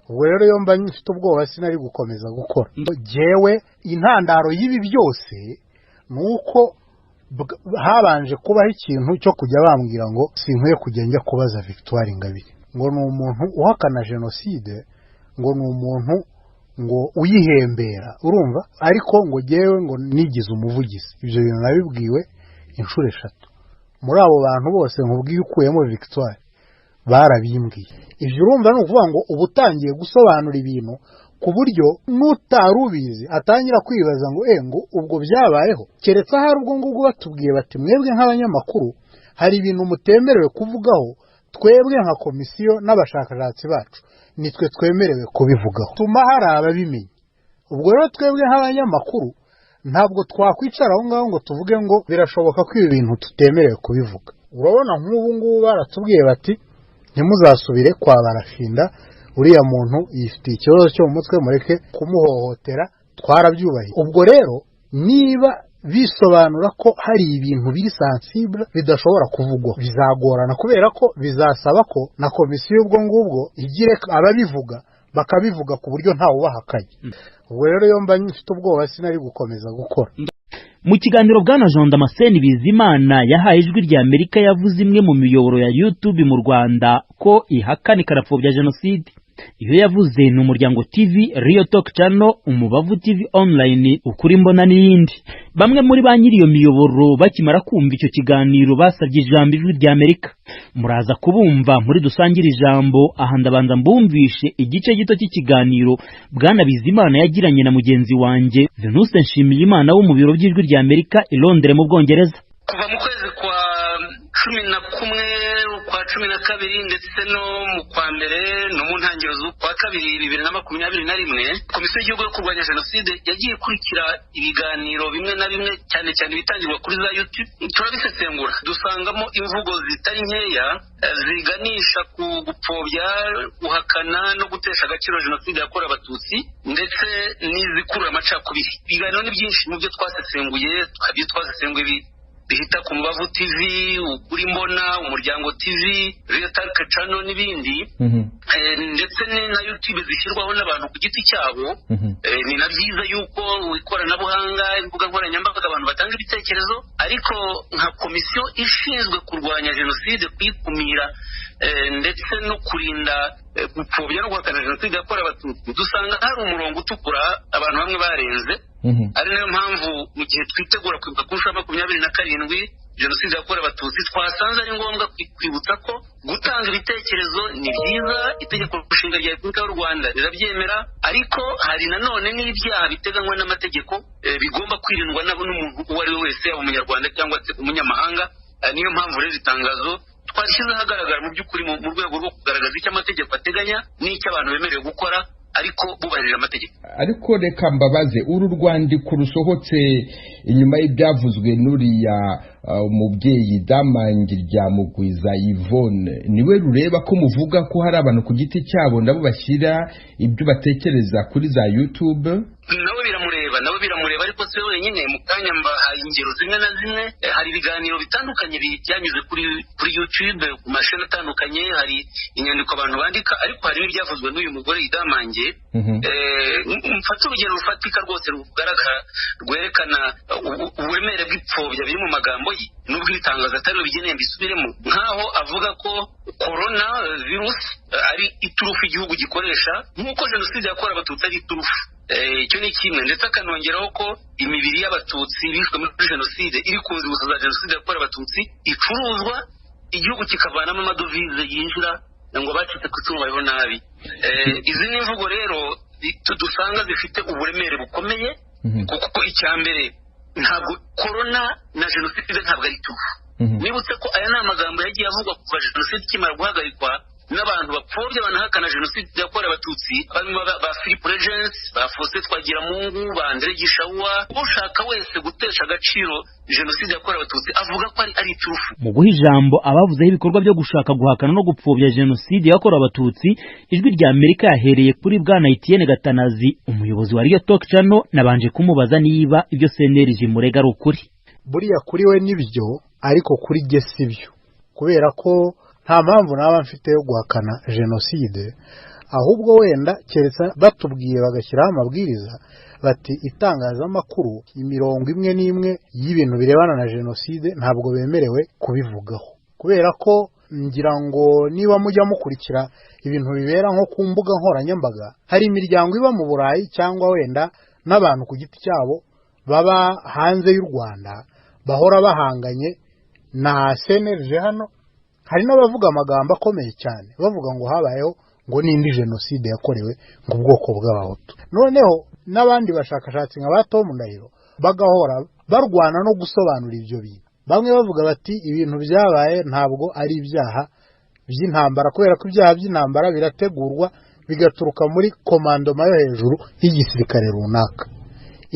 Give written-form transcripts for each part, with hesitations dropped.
Ubwo rero iyo mba mfite ubwoba sinari gukomeza gukora. Jyewe intandaro y'ibi byose ni uko habanje kubaho ikintu cyo kujya bambwira ngo sinkwiye kujya njya kubaza Victoire Ingabire, ngo ni umuntu uhakana jenoside, ngo ni umuntu ngo uyihembera, urumva? Ariko ngo jyewe ngo nigize umuvugizi. Ibyo bintu nabibwiwe inshuro 3 muri abo bantu bose nkubwiye, ukuyemo Victoire, barabimbwiye. Ibyo urumva ni ukuvuga ngo uba utangiye gusobanura ibintu ku buryo n'utari ubizi atangira kwibaza ngo ngo ubwo byabayeho. Keretse ahari ubwo ngubwo batubwiye bati: "Mwebwe nk'abanyamakuru hari ibintu mutemerewe kuvugaho, twebwe nka komisiyo n'abashakashatsi bacu nitwe twemerewe kubivugaho." Tuma hari ababimenya. Ubwo rero twebwe nk'abanyamakuru ntabwo twakwicara aho ngaho ngo tuvuge ngo birashoboka ko ibi bintu tutemerewe kubivuga. Urabona nk'ubu ngubu baratubwiye bati: "Ntimuzasubire kwa Barafinda, uriya muntu yifitiye ikibazo cyo mu mutwe, mureke kumuhohotera." Twarabyubahiye. Ubwo rero niba bisobanura ko hari ibintu biri sensible bidashobora kuvugwa, bizagorana, kubera ko bizasaba ko na komisiyo ubwo ngubwo igire ababivuga, bakabivuga ku buryo ntawe ubahakanye. Ubwo rero iyo mba mfite ubwoba sinari gukomeza gukora. Mu kiganiro bwana Jean Damascene Bizimana yahaye Ijwi rya Amerika, yavuze imwe mu miyoboro ya YouTube mu Rwanda ko ihakana ikanapfobya jenoside. Iyo yavuze ni Umuryango TV, Real Talk Channel, Umubavu TV Online, Ukuri Mbona n'iyindi. Bamwe muri ba nyiri iyo miyoboro bakimara kumva icyo kiganiro basabye ijambo Ijwi rya Amerika. Muraza kubumva muri Dusangire Ijambo. Aha ndabanza mbumvishe igice gito cy'ikiganiro bwana Bizimana yagiranye na mugenzi wanjye Venuste Nshimiyimana wo mu biro by'Ijwi rya Amerika i Londres mu Bwongereza. Kuva mu kwezi kwa 11, ukwa 12, ndetse no mu kwa mbere no mu ntangiriro z'ukwa kabiri 2021, Komisiyo y'Igihugu yo Kurwanya Jenoside yagiye ikurikira ibiganiro bimwe na bimwe, cyane cyane ibitangirwa kuri za YouTube. Turabisesengura, dusangamo imvugo zitari nkeya ziganisha ku gupfobya, guhakana no gutesha agaciro jenoside yakorewe Abatutsi, ndetse n'izikurura amacakubiri. Ibiganiro ni byinshi mu byo twasesenguye. Ibyo twasesenguye bihita ku Mubavu TV, Ukuri Mbona, Umuryango TV, Real Talk Channel n'ibindi, ndetse na YouTube zishyirwaho n'abantu ku giti cyabo. Ni na byiza yuko ikoranabuhanga, imbuga nkoranyambaga, abantu batanga ibitekerezo, ariko nka komisiyo ishinzwe kurwanya jenoside, kuyikumira ndetse no kurinda gupfobya no guhakana jenoside yakorewe Abatutsi, dusanga hari umurongo utukura abantu bamwe barenze, ari nayo mpamvu mu gihe twitegura kwibuka ku nshuro ya 27 jenoside yakorewe Abatutsi, twasanze ari ngombwa kwibutsa ko gutanga ibitekerezo ni byiza, Itegeko Nshinga rya Repubulika y'u Rwanda rirabyemera, ariko hari nanone n'ibyaha biteganywa n'amategeko bigomba kwirindwa n'umuntu uwo ari we wese, yaba Umunyarwanda cyangwa se umunyamahanga. Niyo mpamvu rero itangazo twashyize ahagaragara mu by'ukuri mu rwego rwo kugaragaza icyo amategeko ateganya n'icyo abantu bemerewe gukora, ariko bubahirije amategeko. Ariko reka mbabaze: uru rwandiko rusohotse inyuma y'ibyavuzwe n'uriya mubyeyi Damangi rya Mugwiza Yvonne, niwe rureba ko muvuga ko hari abantu ku giti cyabo nabo bashyira ibyo batekereza kuri za YouTube? Nawe biramureba, nawe biramureba, ariko si we wenyine. Mu kanya mbahaye ingero zimwe na zimwe. Hari ibiganiro bitandukanye byanyuze kuri YouTube, ku mashini atandukanye, hari inyandiko abantu bandika, ariko hari n'ibyavuzwe n'uyu mugore Idamange. Mfate urugero rufatika rwose rugaragara rwerekana uburemere bw'ipfobya biri mu magambo ye, nubwo ibitangazo atari bigeneye mbisubiremo, nk'aho avuga ko korona virusi ari iturufu igihugu gikoresha nk'uko jenoside yakorewe Abatutsi ari iturufu. Icyo ni kimwe. Ndetse akanongeraho ko imibiri y'Abatutsi bishwe muri jenoside iri ku nzibutso za jenoside yakorewe Abatutsi icuruzwa, igihugu kikavanamo amadovize yinjira, ngo abacitse ku icumu bariho nabi. Izi ni imvugo rero dusanga zifite uburemere bukomeye, kuko icya mbere, ntabwo korona na jenoside ntabwo ari iturufu. Nibutse ko aya ni amagambo yagiye avugwa kuva jenoside ikimara guhagarikwa n'abantu bapfobya banahakana jenoside yakorewe Abatutsi, barimo ba Philippe Regens, ba Faustin Twagiramungu, ba Andre Gishawa. Ushaka wese gutesha agaciro jenoside yakorewe Abatutsi avuga ko ari iturufu. Mu guha ijambo abavuzeho ibikorwa byo gushaka guhakana no gupfobya jenoside yakorewe Abatutsi, Ijwi rya Amerika yahereye kuri bwana Etienne Gatanazi, umuyobozi wa Real Talk Channel. Nabanje kumubaza niba ibyo CNLG imurega ari ukuri. Buriya kuri we nibyo, ariko kuri jye si byo, kubera ko nta mpamvu naba mfite yo guhakana jenoside. Ahubwo wenda keretse batubwiye bagashyiraho amabwiriza bati itangazamakuru imirongo imwe n'imwe y'ibintu birebana na jenoside ntabwo bemerewe kubivugaho, kubera ko ngira ngo niba mujya mukurikira ibintu bibera nko ku mbuga nkoranyambaga, hari imiryango iba mu Burayi cyangwa wenda n'abantu ku giti cyabo baba hanze y'u Rwanda bahora bahanganye na CNLG. Hano hari n'abavuga amagambo akomeye cyane bavuga ngo habayeho ngo n'indi jenoside yakorewe ngo ubwoko bw'Abahutu. Noneho n'abandi bashakashatsi nka ba Tom Ndahiro bagahora barwana no gusobanura ibyo bintu. Bamwe bavuga bati ibintu byabaye ntabwo ari ibyaha by'intambara, kubera ko ibyaha by'intambara birategurwa bigaturuka muri commandement yo hejuru y'igisirikare runaka.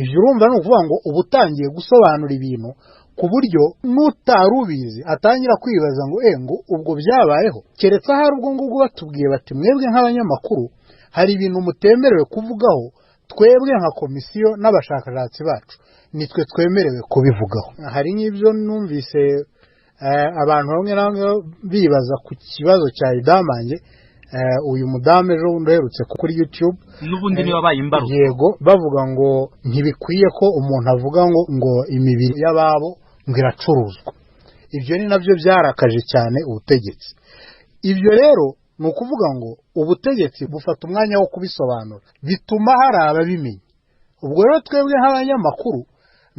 Ibyo urumva ni ukuvuga ngo uba utangiye gusobanura ibintu ku buryo n'utari ubizi atangira kwibaza ngo ngo ubwo byabayeho. Keretse ahari ubwo ngubwo batubwiye bati mwebwe nk'abanyamakuru hari ibintu mutemerewe kuvugaho, twebwe nka komisiyo n'abashakashatsi bacu nitwe twemerewe kubivugaho. Hari nk'ibyo numvise abantu bamwe na bamwe bibaza ku kibazo cya Idamange, uyu mudamu ejo bundi uherutse kuri YouTube n'ubundi niba baye imbarutso. Yego, bavuga ngo ntibikwiye ko umuntu avuga ngo imibiri y'ababo ngo iracuruzwa. Ibyo ni nabyo byarakaje cyane ubutegetsi. Ibyo rero ni ukuvuga ngo ubutegetsi bufata umwanya wo kubisobanura, bituma hari ababimenya. Ubwo rero twebwe nk'abanyamakuru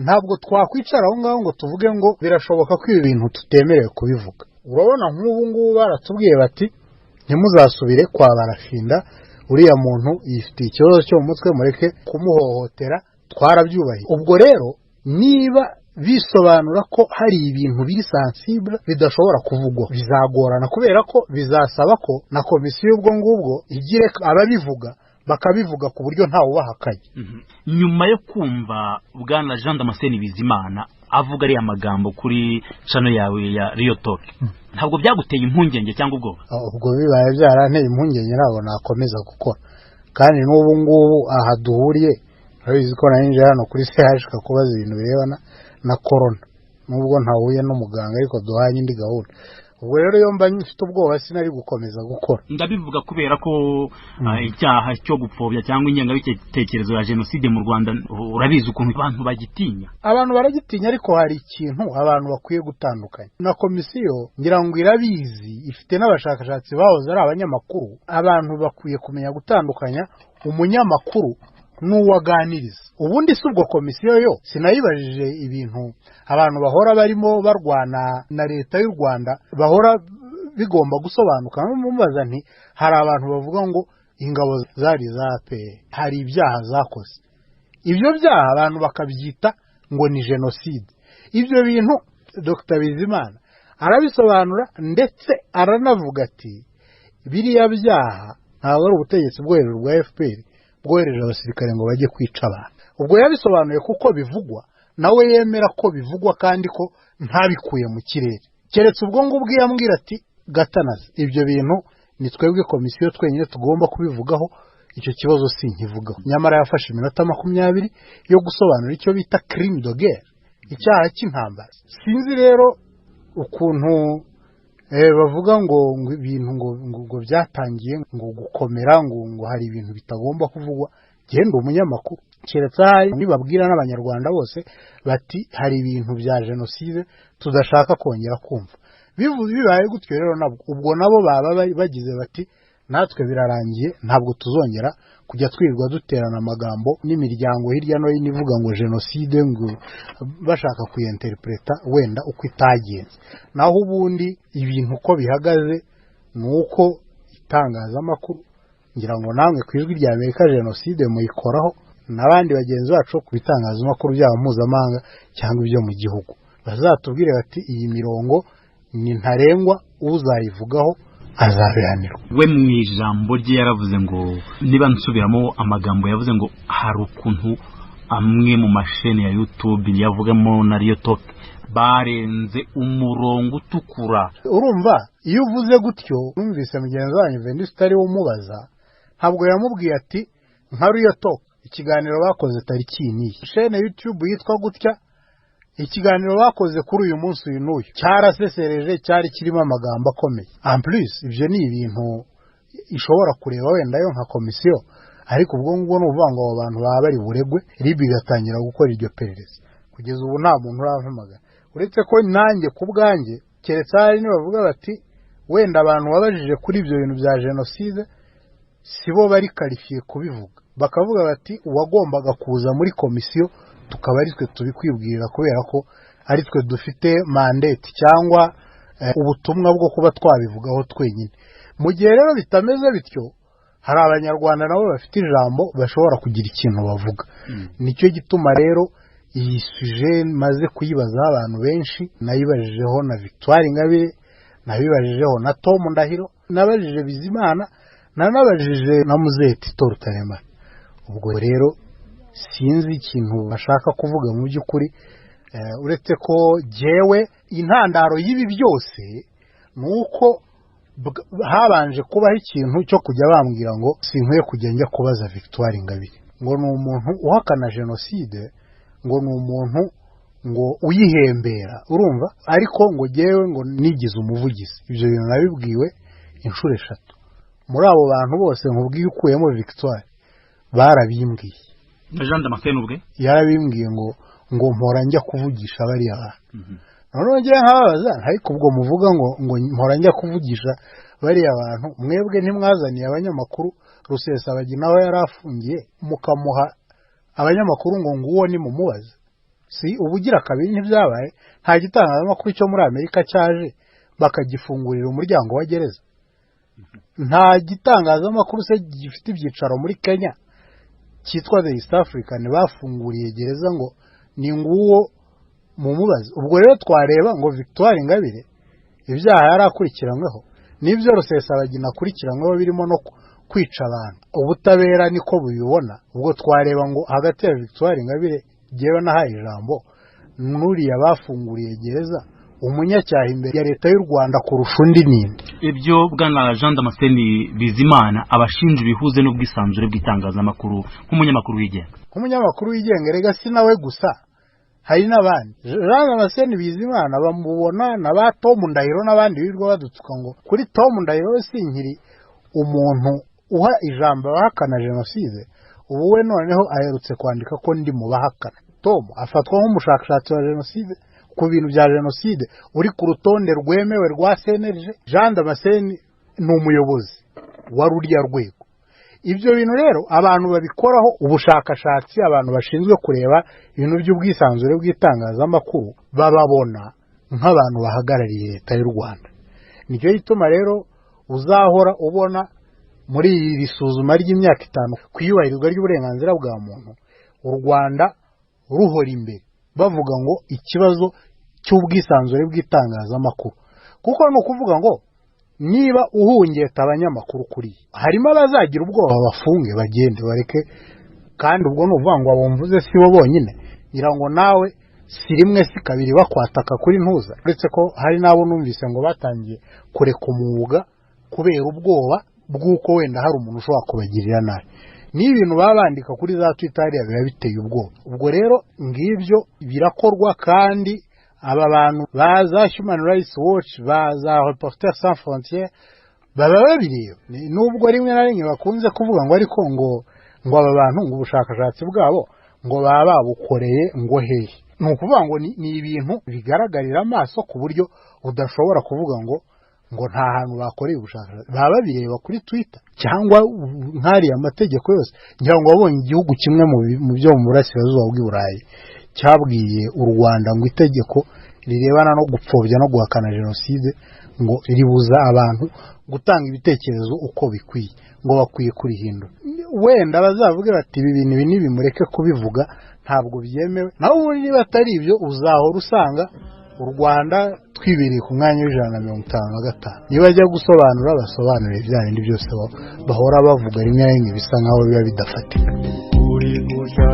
ntabwo twakwicara aho ngaho ngo tuvuge ngo birashoboka ko ibi bintu tutemerewe kubivuga. Urabona nk'ubu ngubu baratubwiye bati ntimuzasubire kwa Barafinda, uriya muntu yifitiye ikibazo cyo mu mutwe, mureke kumuhohotera. Twarabyubahiye. Ubwo rero niba bisobanura ko hari ibintu biri sensible bidashobora kuvugwa, bizagorana, kubera ko bizasaba ko na komisiyo ubwo ngubwo igire ababivuga bakabivuga ku buryo ntawe ubahakanye. Nyuma yo kumva bwana Jean Damascene Bizimana avuga ariya magambo kuri channel yawe ya Real Talk, ntabwo byaguteye impungenge cyangwa ubwoba? Ubwo bibaye byaranteye impungenge ntabwo nakomeza gukora. Kandi n'ubu ngubu aha duhuriye, urabizi ko nari hano kuri CHK kubaza ibintu birebana na corona, nubwo ntahuye n'umuganga ariko duhanye indi gahunda. Ubwo rero iyo mba mfite ubwoba sinari gukomeza gukora. Ndabivuga kubera ko icyaha cyo gupfobya cyangwa ingengabitekerezo ya jenoside mu Rwanda, urabizi ukuntu abantu bagitinya. Abantu baragitinya, ariko hari ikintu abantu bakwiye gutandukanya. Na komisiyo ngira ngo irabizi, ifite n'abashakashatsi bahoze ari abanyamakuru. Abantu bakwiye kumenya gutandukanya umunyamakuru n'uwaganiriza. Ubundi si ubwo komisiyo yo sinayibajije ibintu abantu bahora barimo barwana na leta y'u Rwanda, bahora bigomba gusobanuka. Mubaza nti hari abantu bavuga ngo ingabo zari za APR hari ibyaha zakoze, ibyo byaha abantu bakabyita ngo ni jenoside. Ibyo bintu Dr Bizimana arabisobanura, ndetse aranavuga ati biriya byaha ntabwo ari ubutegetsi bwo hejuru bwa FPR bwohereje abasirikare ngo bajye kwica abantu. Ubwo yabisobanuye kuko bivugwa, nawe yemera ko bivugwa kandi ko ntabikuye mu kirere. Keretse ubwo ngubwo yambwira ati Gatanazi, ibyo bintu ni twebwe komisiyo twenyine tugomba kubivugaho, icyo kibazo sinkivugaho. Nyamara yafashe iminota 20 yo gusobanura icyo bita crime de guerre, icyaha cy'intambara. Sinzi rero ukuntu bavuga ngo ibintu ngo byatangiye ngo gukomera, ngo hari ibintu bitagomba kuvugwa. Genda umunyamakuru, keretse ahari nibabwira n'Abanyarwanda bose bati hari ibintu bya jenoside tudashaka kongera kumva. Bibaye gutyo rero nabwo ubwo nabo baba bagize bati natwe birarangiye, ntabwo tuzongera kujya twirirwa duterana amagambo n'imiryango hirya no hino ivuga ngo jenoside, ngo bashaka kuyinterpreta wenda uko itagenze. Naho ubundi ibintu uko bihagaze ni uko itangazamakuru, ngira ngo namwe ku Ijwi rya Amerika jenoside muyikoraho, n'abandi bagenzi bacu ku bitangazamakuru byaba mpuzamahanga cyangwa ibyo mu gihugu, bazatubwire bati iyi mirongo ni ntarengwa, uzayivugaho azabihanirwa. We mu ijambo rye yaravuze ngo, niba nsubiramo amagambo yavuze, ngo hari ukuntu amwe mu masheni ya YouTube yavugamo na Real Talk barenze umurongo utukura. Urumva iyo uvuze gutyo, numvise mugenzi wanyu Venuste utari umubaza, ntabwo yamubwiye ati nka Real Talk ikiganiro bakoze tariki iyi, shene YouTube yitwa gutya, ikiganiro bakoze kuri uyu munsi uyu n'uyu cyarasesereje, cyari kirimo amagambo akomeye. En plus ibyo ni ibintu ishobora kureba wenda yo nka komisiyo, ariko ubwo ngubwo ni ukuvuga ngo abo bantu baba bari buregwe, RIB igatangira gukora iryo perereza. Kugeza ubu nta muntu urampamagara, uretse ko nanjye ku bwanjye keretse hari nibavuga bati wenda abantu babajije kuri ibyo bintu bya jenoside sibo bari qualifié kubivuga, bakavuga bati uwagombaga kuza muri komisiyo tukaba ari twe tubikwibwirira kubera ko ari twe dufite mandate cyangwa ubutumwa bwo kuba twabivugaho twenyine. Mu gihe rero bitameze bityo, hari Abanyarwanda nabo bafite ijambo bashobora kugira ikintu bavuga. Nicyo gituma rero iyi sujet maze kuyibazaho abantu benshi, nayibajijeho na Victoire Ingabire, nabibajijeho na Tom Ndahiro, nabajije Bizimana, nanabajije na Muzehe Tito Rutaremara. Ubwo rero sinzi ikintu bashaka kuvuga mu by'ukuri, uretse ko jyewe intandaro y'ibi byose ni uko habanje kubaho ikintu cyo kujya bambwira ngo sinkwiye kujya njya kubaza Victoire Ingabire, ngo ni umuntu uhakana jenoside, ngo ni umuntu ngo uyihembera, urumva, ariko ngo jyewe ngo nigize umuvugizi. Ibyo bintu nabibwiwe inshuro 3 muri abo bantu bose nkubwiye, ukuyemo Victoire, barabimbwiye. Na Jean Damascene ubwe yarabimbwiye ngo mpora njya kuvugisha bariya bantu. Noneho ngiye nkababaza, ariko ubwo muvuga ngo mpora njya kuvugisha bariya bantu, mwebwe ntimwazaniye abanyamakuru Rusesabagina aho yari afungiye, mukamuha abanyamakuru ngo nguwo nimumubaze? Si ubugira kabiri ntibyabaye? Nta gitangazamakuru cyo muri Amerika cyaje bakagifungurira umuryango wa gereza? Nta gitangazamakuru se gifite ibyicaro muri Kenya cyitwa The East African bafunguriye gereza ngo ni nguwo mumubaze? Ubwo rero twareba ngo Victoire Ingabire ibyaha yari akurikiranyweho n'ibyo Rusesabagina akurikiranyweho birimo no kwica abantu, ubutabera niko bubibona. Ubwo twareba ngo hagati ya Victoire Ingabire jyewe nahaye ijambo n'uriya bafunguriye gereza, umunyacyaha imbere ya leta y'u Rwanda kurusha undi ninde? Ibyo bwana Jean Damascene Bizimana abashinja ibihuze n'ubwisanzure bw'itangazamakuru nk'umunyamakuru wigenga? Nk'umunyamakuru wigenga, erega si nawe gusa, hari n'abandi. Jean Damascene Bizimana bamubona na ba Tom Ndahiro n'abandi birirwa badutuka ngo kuri Tom Ndahiro we sinkiri umuntu uha ijambo abahakana jenoside, ubu we noneho aherutse kwandika ko ndi mu bahakana. Tom afatwa nk'umushakashatsi wa jenoside, ku bintu bya jenoside, uri ku rutonde rwemewe rwa CNLG. Jean Damascene ni umuyobozi wa ruriya rwego. Ibyo bintu rero abantu babikoraho ubushakashatsi, abantu bashinzwe kureba ibintu by'ubwisanzure bw'itangazamakuru, bababona nk'abantu bahagarariye leta y'u Rwanda. Nicyo gituma rero uzahora ubona muri iri suzuma ry'imyaka 5 ku iyubahirizwa ry'uburenganzira bwa muntu, u Rwanda ruhora imbere, bavuga ngo ikibazo cy'ubwisanzure bw'itangazamakuru. Kuko ni ukuvuga ngo niba uhungeta abanyamakuru kuriya, harimo abazagira ubwoba bafunge bagende bareke. Kandi ubwo ni ukuvuga ngo abo mvuze si bo bonyine, ngira ngo nawe si rimwe si kabiri bakwataka kuri ntuza, uretse ko hari n'abo numvise ngo batangiye kureka umwuga kubera ubwoba bw'uko wenda hari umuntu ushobora kubagirira nabi. Ni ibintu baba bandika kuri za Twitter hariya biba biteye ubwoba. Ubwo rero ngibyo birakorwa, kandi aba bantu ba za Human Rights Watch, ba za Reporters Sans Frontières baba babireba, nubwo rimwe na rimwe bakunze kuvuga ngo ariko ngo aba bantu ngo ubushakashatsi bwabo ngo baba babukoreye ngo hehe. Ni ukuvuga ngo ni ibintu bigaragarira amaso ku buryo udashobora kuvuga ngo nta hantu bakoreye ubushakashatsi. Baba babireba kuri Twitter cyangwa nk'ariya amategeko yose. Ngira ngo wabonye igihugu kimwe mu byo mu burasirazuba bw'i Burayi cyabwiye u Rwanda ngo itegeko rirebana no gupfobya no guhakana jenoside ngo ribuza abantu gutanga ibitekerezo uko bikwiye, ngo bakwiye kurihindura. Wenda bazavuge bati ibi bintu ibi n'ibi mureke kubivuga, ntabwo byemewe. Naho ubundi niba atari ibyo, uzahora usanga u Rwanda twibereye ku mwanya wa 155. Niba bajya gusobanura, basobanure bya bindi byose bahora bavuga, rimwe na rimwe bisa nkaho biba bidafatika. Uri gusa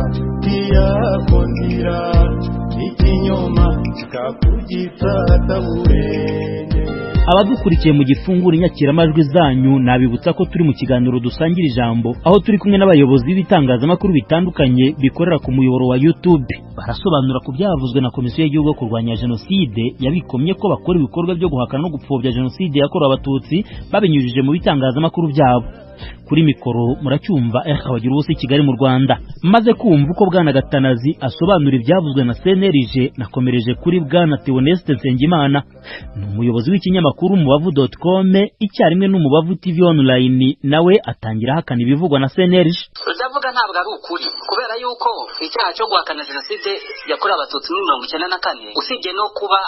iyako nzira ikinyoma kikakugitata burenge. Abadukurikiye mu gifungura inyakiramajwi zanyu, nabibutsa ko turi mu kiganiro Dusangira Ijambo, aho turi kumwe n'abayobozi b'ibitangazamakuru bitandukanye bikorera ku muyoboro wa YouTube. Barasobanura ku byavuzwe na Komisiyo y'Igihugu yo Kurwanya Jenoside, yabikomye ko bakora ibikorwa byo guhakana no gupfobya jenoside yakorewe Abatutsi babinyujije mu bitangazamakuru byabo. Kuri mikoro muracyumva Bagira Ubusa i Kigali mu Rwanda. Maze kumva uko Bwana Gatanazi asobanura ibyavuzwe na CNLG, nakomereje kuri Bwana Theoneste Nsengimana. Ni umuyobozi w'ikinyamakuru umubavu.com icyarimwe n'Umubavu TV Online. Nawe atangira ahakana ibivugwa na CNLG. Utavuga ntabwo ari ukuri, kubera yuko icyaha cyo guhakana jenoside yakorewe Abatutsi muri 94, usibye no kuba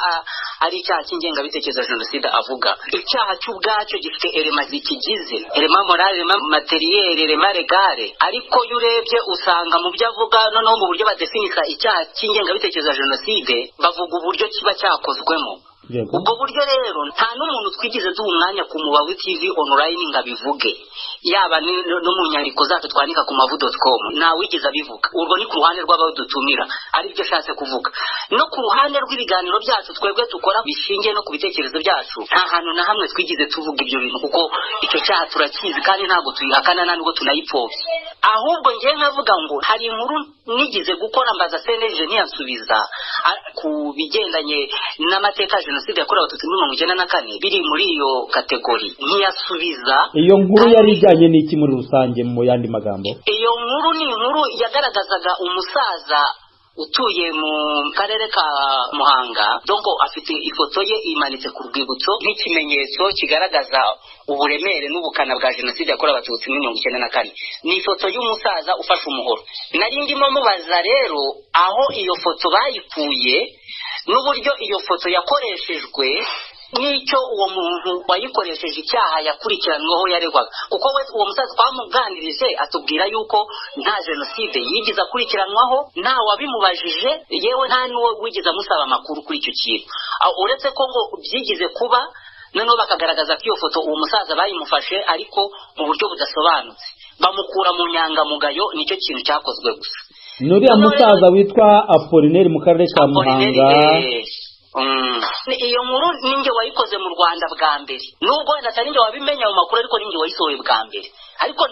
ari icyaha cy'ingengabitekerezo ya jenoside avuga, icyaha cy'ubwacyo gifite éléments zikigize: élément moral, élément matériel, élément légal. Ariko iyo urebye usanga mu byo avuga, noneho mu buryo badefinisa icyaha cy'ingengabitekerezo ya jenoside, bavuga uburyo kiba cyakozwemo. Ubwo buryo rero nta n'umuntu twigeze duha umwanya ku Mubavu TV Online ngo abivuge, yaba no mu nyandiko zacu twandika ku mubavu.com, ntawigeze abivuga. Urwo ni ku ruhande rw'abadutumira, aribyo ashatse kuvuga. No ku ruhande rw'ibiganiro byacu twebwe dukora bishingiye no ku bitekerezo byacu, nta hantu na hamwe twigeze tuvuga ibyo bintu, kuko icyo cyaha turakizi kandi ntabwo tuyihakana, nta nubwo tunayipfobya. Ahubwo ngewe nkavuga ngo hari inkuru nigeze gukora, mbaza CNLG ntiyansubiza ku bigendanye n'amateka ya jenoside yakorewe Abatutsi muri 94, biri muri iyo catégorie, ntiyasubiza. Iyo nkuru yari ijyanye n'iki muri rusange, mu yandi magambo? Iyo nkuru ni inkuru yagaragazaga umusaza utuye mu karere ka Muhanga, donc afite ifoto ye imanitse ku rwibutso nk'ikimenyetso kigaragaza uburemere n'ubukana bwa jenoside yakorewe Abatutsi muri 94. Ni ifoto y'umusaza ufashe umuhoro. Nari ndimo mubaza rero aho iyo foto bayikuye n'uburyo iyo foto yakoreshejwe n'icyo uwo muntu wayikoresheje, icyaha yakurikiranweho, yaregwaga, kuko we uwo musaza twamuganirije atubwira yuko nta jenoside yigeze akurikiranwaho, nta wabimubajije, yewe nta n'uwo wigeze amusaba amakuru kuri icyo kintu. Uretse ko ngo byigize kuba, noneho bakagaragaza ko iyo foto uwo musaza bayimufashe ariko mu buryo budasobanutse, bamukura mu nyangamugayo. Nicyo kintu cyakozwe gusa. Ni uriya musaza witwa Apolineri mu karere ka Muhanga? Iyo nkuru ninjye wayikoze mu Rwanda bwa mbere, nubwo wenda atari njye wabimenya mu makuru, ariko ninjye wayisohoye bwa mbere. Ariko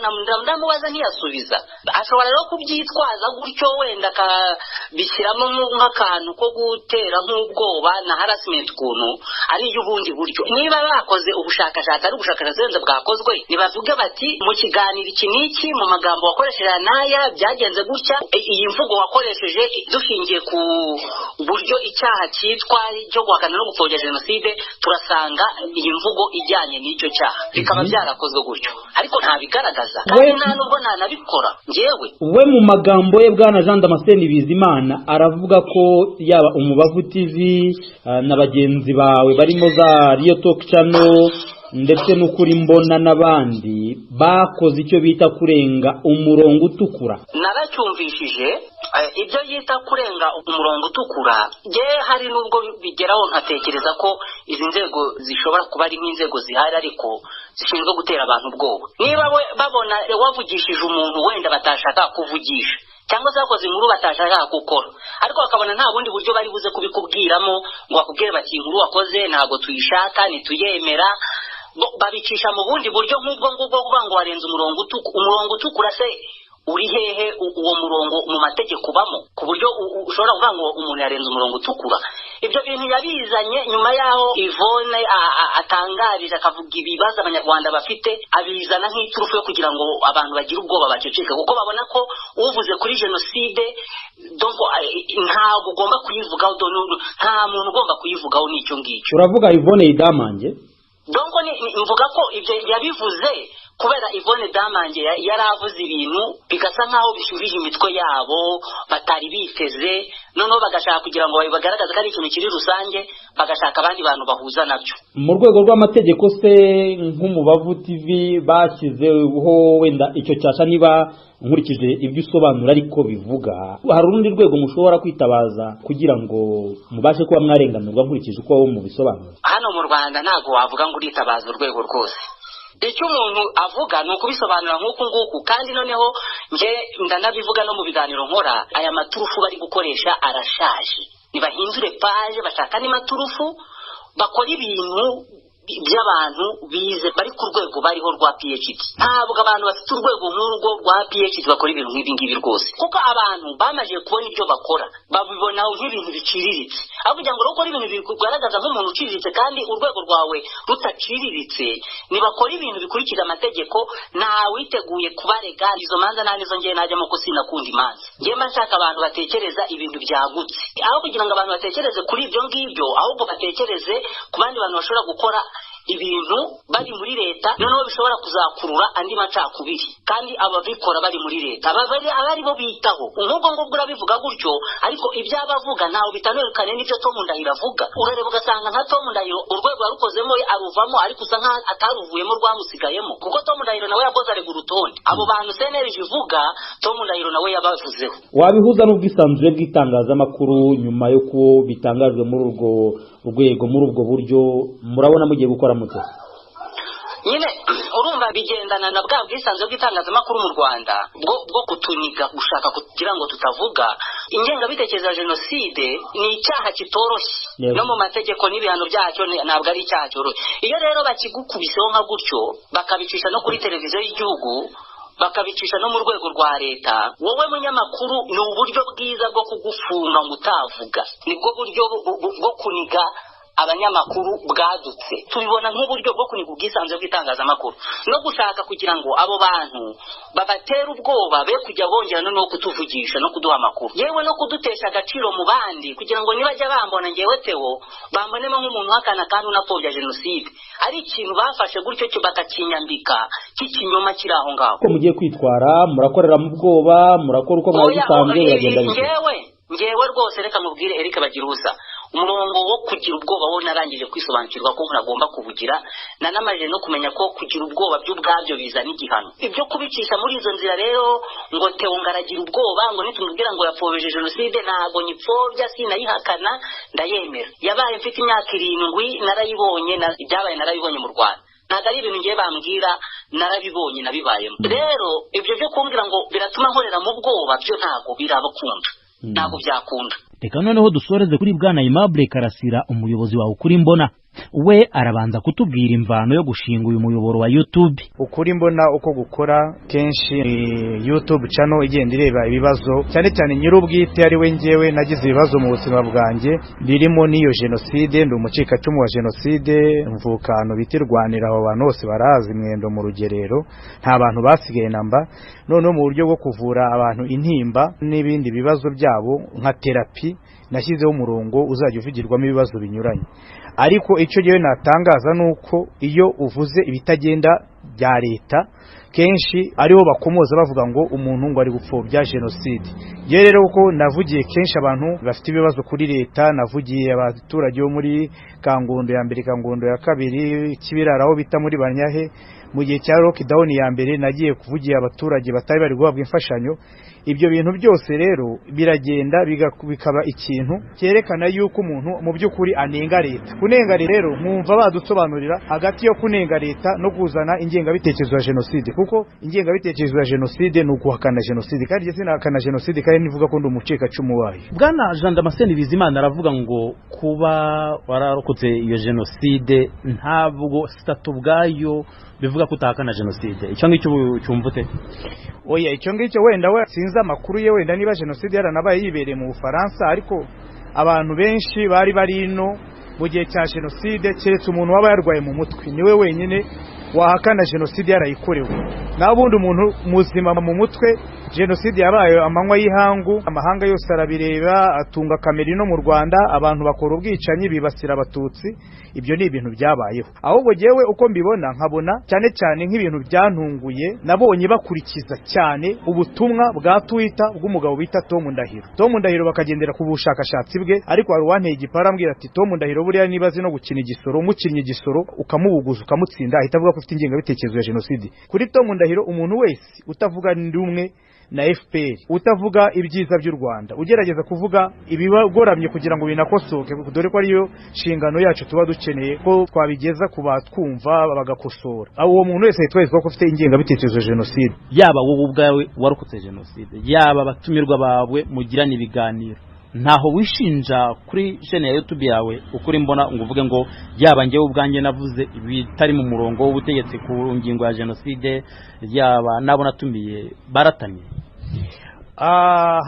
ndamubaza ntiyasubiza. Ashobora rero kubyitwaza gutyo, wenda akabishyiramo nk'akantu ko gutera nk'ubwoba na harassment, ukuntu ari iy'ubundi buryo. Niba bakoze ubushakashatsi, ari ubushakashatsi wenda bwakozwe, nibavuge bati: "Mu kiganiro iki n'iki, mu magambo wakoresheje aya n'aya, byagenze gutya, iyi mvugo wakoresheje, dushingiye ku buryo icyaha cyitwa cyo guhakana no gupfobya jenoside, turasanga iyi mvugo ijyanye n'icyo cyaha." Bikaba byarakozwe gutyo, ariko ntabigaragaza kandi nta nubwo ntanabikora njyewe. We mu magambo ye, Bwana Jean Damascene Bizimana, aravuga ko yaba Umubavu TV na bagenzi bawe barimo za Riyo Talk Channel ndetse n'Ukuri Mbona n'abandi bakoze icyo bita kurenga umurongo utukura. Naracyumvishije ibyo yita kurenga umurongo utukura. Nge hari n'ubwo bigeraho nkatekereza ko izi nzego zishobora kuba ari nk'inzego zihari ariko zishinzwe gutera abantu ubwoba. Niba we babona wavugishije umuntu wenda batashaka kuvugisha, cyangwa se bakoze inkuru batashaka gukora, ariko bakabona nta bundi buryo bari buze kubikubwiramo ngo bakubwire bati: "Inkuru wakoze ntabwo tuyishaka, ntituyemera," babicisha mu bundi buryo nk'ubwo ngubwo kuvuga ngo warenze umurongo utukura. Umurongo utukura se uri hehe? Uwo murongo mu mategeko ubamo ku buryo ushobora kuvuga ngo umuntu yarenze umurongo utukura? Ibyo bintu yabizanye nyuma y'aho Yvonne atangarije, akavuga ibibazo Abanyarwanda bafite, abizana nk'iturufu yo kugira ngo abantu bagire ubwoba, baceceke, kuko babona ko uvuze kuri jenoside, donc ntabwo ugomba kuyivugaho, nta muntu ugomba kuyivugaho n'icyo ngicyo. Uravuga Yvonne Idamange? Donc mvuga ko ibyo yabivuze kubera Yvonne Damange yari avuze ibintu bigasa nk'aho bishyuhije imitwe yabo batari biteze, noneho bagashaka kugira ngo bagaragaze ko ari ikintu kiri rusange, bagashaka abandi bantu bahuza nabyo. Mu rwego rw'amategeko se, nk'Umubavu TV bashyizeho wenda icyo cyasha, niba nkurikije ibyo usobanura ariko bivuga, hari urundi rwego mushobora kwitabaza kugira ngo mubashe kuba mwarenganurwa, nkurikije uko mubisobanura? Hano mu Rwanda ntabwo wavuga ngo uritabaza urwego rwose. Icyo umuntu avuga ni ukubisobanura nk'uku nguku, kandi noneho nge ndanabivuga no mu biganiro nkora. Aya maturufu bari gukoresha arashaje, ntibahindure page, bashaka andi maturufu, bakora ibintu. by'abantu bize bari ku rwego bariho rwa PhD. Ntabwo abantu bafite urwego nk'urwo rwa PhD bakora ibintu nk'ibi ngibi rwose, kuko abantu bamaze kubona ibyo bakora babibona nk'ibintu biciriritse. Aho kugira ngo ukore ibintu bigaragaza nk'umuntu uciriritse kandi urwego rwawe rutaciriritse, nibakora ibintu bikurikije amategeko, ntawiteguye kubarega izo manza. Nta nizo ngewe najyamo ko sinakunda imanza. Ngewe mba nshaka abantu batekereza ibintu byagutse. Aho kugira ngo abantu batekereze kuri ibyo ngibyo, ahubwo batekereze ku bandi bantu bashobora gukora ibintu bari muri leta, noneho bishobora kuzakurura andi macakubiri, kandi ababikora bari muri leta aba ari bo bitaho. Nk'ubwo ngubwo urabivuga gutyo, ariko ibyo abavuga ntawe bitandukanye n'ibyo Tom Ndahiro avuga. Urareba ugasanga nka Tom Ndahiro urwego yarukozemo aruvamo, ariko usa nkaho ataruvuyemo, rwamusigayemo, kuko Tom Ndahiro nawe yakoze arega urutonde. Abo bantu CNLG ivuga, Tom Ndahiro nawe yabavuzeho. Wabihuza n'ubwisanzure bw'itangazamakuru nyuma y'uko bitangajwe muri urwo rwego, muri ubwo buryo, murabona mugiye gukora mute? Nyine urumva bigendana na bwa bwisanzure bw'itangazamakuru mu Rwanda bwo kutuniga, gushaka kugira ngo tutavuga. Ingengabitekerezo ya jenoside ni icyaha kitoroshye no mu mategeko, n'ibihano byacyo ntabwo ari icyaha cyoroshye. Iyo rero bakigukubiseho nka gutyo, bakabicisha no kuri televiziyo y'igihugu, bakabicisha no mu rwego rwa leta, wowe munyamakuru, ni uburyo bwiza bwo kugufunga ngo utavuga. Nibwo buryo bwo kuniga abanyamakuru bwadutse. Tubibona nk'uburyo bwo kuniga ubwisanzure bw'itangazamakuru no gushaka kugira ngo abo bantu babatera ubwoba, be kujya bongera no kutuvugisha no kuduha amakuru, yewe no kudutesha agaciro mu bandi, kugira ngo nibajya bambona ngewe Theo, bambonemo nk'umuntu uhakana kandi unapfobya jenoside. Ari ikintu bafashe gutyo cyo bakakinyambika cy'ikinyoma kiri aho ngaho. Uko mugiye kwitwara? Murakorera mu bwoba? Murakora uko mwari bisanzwe? Biragenda bite? Ngewe rwose, reka mubwire Eric Bagirusa, umurongo wo kugira ubwoba wo narangije kwisobanukirwa ko ntagomba kubugira. Nanamajije no kumenya ko kugira ubwoba by'ubwabyo bizana igihano. Ibyo kubicisha muri izo nzira rero ngo Theo ngaragira ubwoba, ngo nitumubwira ngo yapfobeje jenoside, ntabwo nyipfobya, sinayihakana, ndayemera. Yabaye mfite imyaka 7, narayibonye. Ibyabaye narabibonye mu Rwanda, ntabwo ari ibintu ngiye bambwira, narabibonye, nabibayemo. Rero ibyo byo kumbwira ngo biratuma nkorera mu bwoba byo ntabwo birabakunda, ntabwo byakunda. Reka noneho dusoreze kuri bwana Aimable Karasira, umuyobozi wawe Ukuri Mbona. We arabanza kutubwira imvano yo gushinga uyu muyoboro wa YouTube. Ukuri Mbona uko gukora kenshi ni YouTube channel igenda ireba ibibazo, cyane cyane nyir'ubwite ari we ngewe. Nagize ibibazo mu buzima bwanjye birimo n'iyo jenoside. Ndi umucikacumu wa jenoside, mvuka ahantu bita Irwanira, abo bantu bose barazi, Mwendo mu Rugerero, nta bantu basigaye namba. Noneho mu buryo bwo kuvura abantu intimba n'ibindi bibazo byabo nka therapy, nashyizeho umurongo uzajya uvugirwamo ibibazo binyuranye. Ariko icyo gihe natangaza ni uko iyo uvuze ibitagenda bya leta, kenshi ariho bakomoza bavuga ngo umuntu ngo ari gupfobya jenoside. Yewe rero kuko navugiye kenshi abantu bafite ibibazo kuri leta, navugiye abaturage bo muri Kangondo ya mbere, Kangondo ya kabiri, Kibirara aho bita muri Banyahe, mu gihe cya lockdown ya mbere nagiye kuvugira abaturage batari bari guhabwa imfashanyo. Ibyo bintu byose rero biragenda bikaba ikintu cyerekana yuko umuntu mu by'ukuri anenga leta. Kunenga rero, nkumva badusobanurira hagati yo kunenga leta no kuzana ingengabitekerezo ya jenoside, kuko ingengabitekerezo ya jenoside ni uguhakana jenoside, kandi njye sinahakana jenoside, kandi nivuga ko ndi umucikacumu wayo. Bwana Jean Damascene Bizimana aravuga ngo kuba wararokotse iyo jenoside ntabwo statut ubwayo bivuga ko utahakana jenoside. Icyo ngicyo cyumva ute? Oya, icyo ngicyo wenda we sinzi amakuru ye, wenda niba jenoside yaranabaye yibereye mu Bufaransa, ariko abantu benshi bari bari ino mu gihe cya jenoside, keretse umuntu waba yarwaye mu mutwe niwe wenyine wahakana jenoside yarayikorewe. Naho ubundi umuntu muzima mu mutwe, jenoside yabaye amanywa y'ihangu, amahanga yose arabireba, atunga kamera ino mu Rwanda, abantu bakora ubwicanyi bibasira abatutsi. Ibyo ni ibintu byabayeho. Ahubwo jyewe uko mbibona, nkabona cyane cyane nk'ibintu byantunguye, nabonye bakurikiza cyane ubutumwa bwa Twitter bw'umugabo bita Tom Ndahiro. Tom Ndahiro bakagendera ku bushakashatsi bwe, ariko hari uwanteye igipara ambwira ati: "Tom Ndahiro buriya niba azi no gukina igisoro, umukinnyi igisoro ukamubuguza ukamutsinda, ahita avuga ko ufite ingengabitekerezo ya jenoside." Kuri Tom Ndahiro, umuntu wese utavuga rumwe na FPR, utavuga ibyiza by'u Rwanda, ugerageza kuvuga ibibagoramye kugira ngo binakosoke, dore ko ariyo nshingano yacu, tuba dukeneye ko twabigeza ku batwumva bagakosora, uwo muntu wese yitwa ko ufite ingengabitekerezo ya jenoside. Yaba wowe ubwawe warokotse jenoside, yaba abatumirwa bawe mugirana ibiganiro, Ntaho wishinja kuri chaîne ya YouTube yawe Ukuri Mbona ngo uvuge ngo yaba njyewe ubwanjye navuze ibitari mu murongo w'ubutegetsi ku ngingo ya jenoside, yaba nabo natumiye baratamye?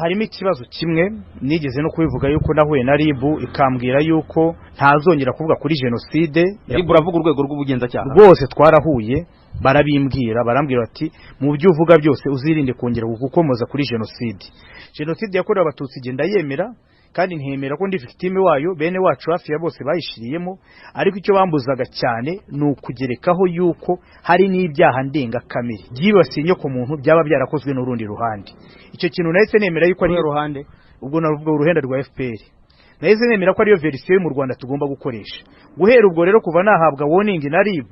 Harimo ikibazo kimwe nigeze no kubivuga, yuko nahuye na RIB ikambwira yuko ntazongera kuvuga kuri jenoside. RIB, uravuga urwego rw'ubugenzacyaha? Rwose twarahuye, barabimbwira, barambwira bati: "Mu byo uvuga byose uzirinde kongera gukomoza kuri jenoside." Jenoside yakorewe Abatutsi igenda yemera, kandi ntemera ko ndi victime wayo, bene wacu hafi ya bose bayishiriyemo. Ariko icyo bambuzaga cyane ni ukugerekaho yuko hari n'ibyaha ndengakamere byibasiye inyoko muntu byaba byarakozwe n'urundi ruhande. Icyo kintu nahise nemera yuko ari ruhande. Ubwo navuga uruhande rwa FPR. Nahise nemera ko ariyo version yo mu Rwanda tugomba gukoresha. Guhera ubwo rero, kuva nahabwa warning na RIB,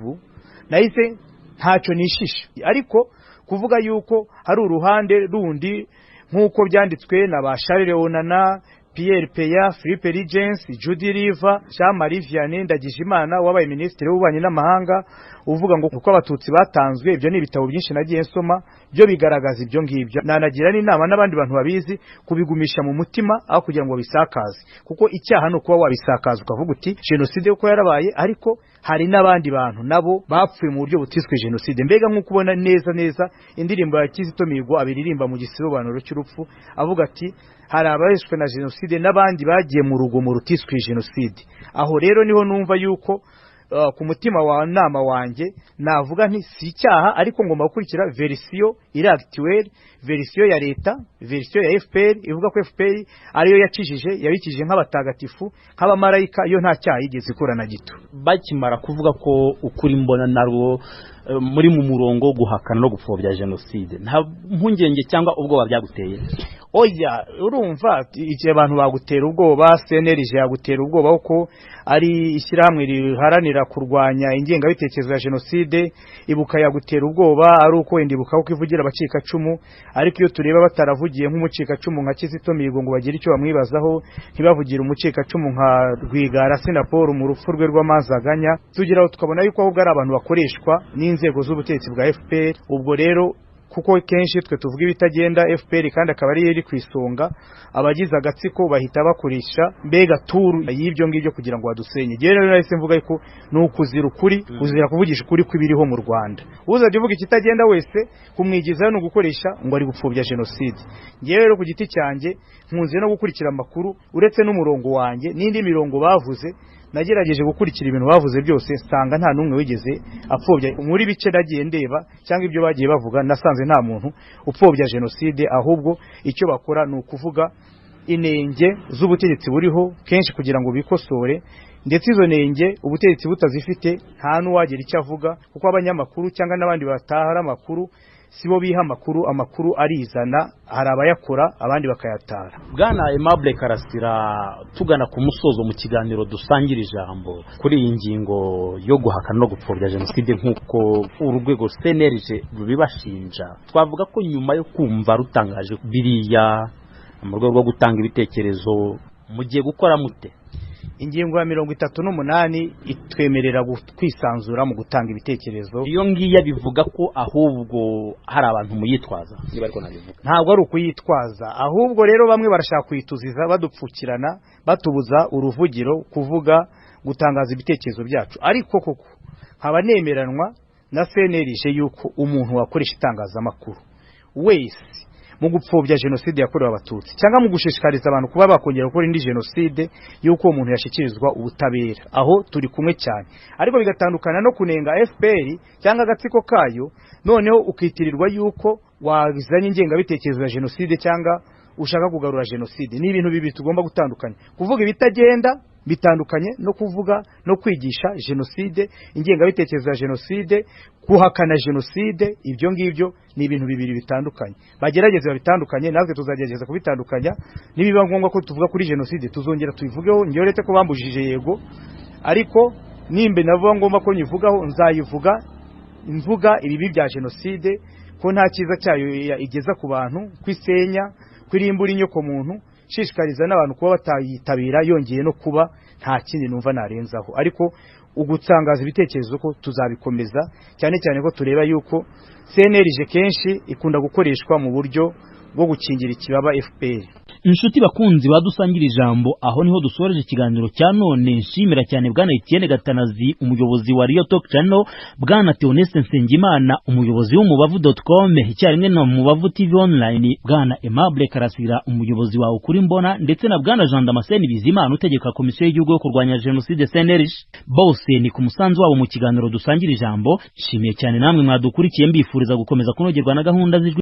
nahise ntacyo nishisha. Ariko kuvuga yuko hari uruhande rundi, nk'uko byanditswe na ba Charles Onana, Pierre Peya, Philippe Regens, Judy River, Jean Marie Vianney Ndagijimana wabaye minisitiri w'ububanyi n'amahanga, uvuga ngo uko Abatutsi batanzwe, ibyo ni ibitabo byinshi nagiye nsoma byo bigaragaza ibyo ngibyo. Nanagira n'inama n'abandi bantu babizi kubigumisha mu mutima aho kugira ngo babisakaze, kuko icyaha ni ukuba wabisakaza ukavuga uti jenoside uko yarabaye, ariko hari n'abandi bantu nabo bapfuye mu buryo butiswe jenoside. Mbega nk'uko ubona neza neza indirimbo ya Kizito Mihigo abiririmba mu gisobanuro cy'urupfu, avuga ati hari abaheshwe na jenoside n'abandi bagiye mu rugomo rutiswe jenoside. Aho rero niho numva yuko ku mutima wa nama wanjye navuga nti si icyaha, ariko ngomba gukurikira version iri actuelle, version ya leta, version ya FPR, ivuga ko FPR ariyo yakijije, yabikije nk'abatagatifu, nk'abamarayika, yo nta cyaha yigeze ikora na gito. Bakimara kuvuga ko Ukuri Mbona narwo muri mu murongo wo guhakana no gupfobya jenoside, nta mpungenge cyangwa ubwoba byaguteye? Oya, urumva igihe abantu bagutera ubwoba, CNLG yagutera ubwoba kuko ari ishyirahamwe riharanira kurwanya ingengabitekerezo ya jenoside, Ibuka yagutera ubwoba ari uko wenda Ibuka kuko ivugira abacikacumu. Ariko iyo tureba bataravugiye nk'umucikacumu nka Kizito Mihigo ngo bagire icyo bamwibazaho, ntibavugire umucikacumu nka Rwigara Assinapol mu rupfu rwe rw'amazaganya, tugeraho tukabona yuko ahubwo ari abantu bakoreshwa n'inzego z'ubutegetsi bwa FPR. Ubwo rero kuko kenshi twe tuvuga ibitagenda, FPR kandi akaba ariyo iri ku isonga, abagize agatsiko bahita bakoresha mbega turu y'ibyo ngibyo kugira ngo badusenye. Njyewe rero nahise mvuga ko ni ukuzira ukuri, kuzira kuvugisha ukuri kw'ibiriho mu Rwanda. Uzajya uvuga ikitagenda wese kumwigizayo ni ugukoresha ngo ari gupfobya jenoside. Njyewe rero ku giti cyanjye nkunze no gukurikira amakuru, uretse n'umurongo wanjye n'indi mirongo bavuze. Nagerageje gukurikira ibintu bavuze byose, nsanga nta n'umwe wigeze apfobya. Muri bice nagiye ndeba cyangwa ibyo bagiye bavuga, nasanze nta muntu upfobya jenoside. Ahubwo icyo bakora ni ukuvuga inenge z'ubutegetsi buriho kenshi kugira ngo bikosore, ndetse izo nenge ubutegetsi butazifite nta n'uwagira icyo avuga, kuko abanyamakuru cyangwa n'abandi batahara amakuru sibo biha amakuru, amakuru arizana, hari abayakora abandi bakayatara. Bwana Aimable Karasira, tugana ku musozo mu kiganiro dusangira ijambo kuri iyi ngingo yo guhakana no gupfobya jenoside nk'uko urwego CNLG rubibashinja, twavuga ko nyuma yo kumva rutangaje biriya mu rwego rwo gutanga ibitekerezo, mugiye gukora mute? Ingingo ya 38 itwemerera kwisanzura mu gutanga ibitekerezo. Iyo ngiyo bivuga ko ahubwo hari abantu muyitwaza, niba ariko nabivuga. Ntabwo ari ukuyitwaza, ahubwo rero bamwe barashaka kuyituziza, badupfukirana, batubuza uruvugiro, kuvuga, gutangaza ibitekerezo byacu. Ariko koko nkaba nemeranwa na CNLG yuko umuntu wakoresha itangazamakuru wese mu gupfobya jenoside yakorewe Abatutsi cyangwa mu gushishikariza abantu kuba bakongera gukora indi jenoside, yuko uwo muntu yashyikirizwa ubutabera. Aho turi kumwe cyane. Ariko bigatandukana no kunenga FPR cyangwa agatsiko kayo, noneho ukitirirwa yuko wazanye ingengabitekerezo ya jenoside cyangwa ushaka kugarura jenoside. Ni ibintu bibiri tugomba gutandukanya. Kuvuga ibitagenda bitandukanye no kuvuga no kwigisha jenoside, ingengabitekerezo ya jenoside, guhakana jenoside. Ibyo ngibyo ni ibintu bibiri bitandukanye. Bagerageze babitandukanye, natwe tuzagerageza kubitandukanya. Nibiba ngombwa ko tuvuga kuri jenoside, tuzongera tubivugeho. Njyewe uretse ko bambujije, yego, ariko nimba navuga ngomba ko nyivugaho, nzayivuga mvuga ibibi bya jenoside, ko nta cyiza cyayo igeza ku bantu, kwisenya, kwirimbura inyoko muntu, nshishikariza n'abantu kuba batayitabira yongeye no kuba. Nta kindi numva narenzaho, ariko ugutangaza ibitekerezo ko tuzabikomeza, cyane cyane ko tureba yuko CNLG kenshi ikunda gukoreshwa mu buryo bwo gukingira ikibaba FPR. Inshuti bakunzi badusangira ijambo, aho niho dusoreje ikiganiro cya none. Nshimira cyane bwana Etienne Gatanazi, umuyobozi wa Real Talk Channel, bwana Theoneste Nsengimana, umuyobozi w'umubavu.com icyarimwe na Mubavu TV Online, bwana Aimable Karasira, umuyobozi wa Ukuri Mbona, ndetse na bwana Jean Damascene Bizimana, utegeka Komisiyo y'Igihugu yo kurwanya Jenoside CNLG. Bose ni ku musanzu wabo mu kiganiro dusangira ijambo. Nshimiye cyane namwe mwadukurikiye, mbifuriza gukomeza kunogerwa na gahunda z'Ijwi.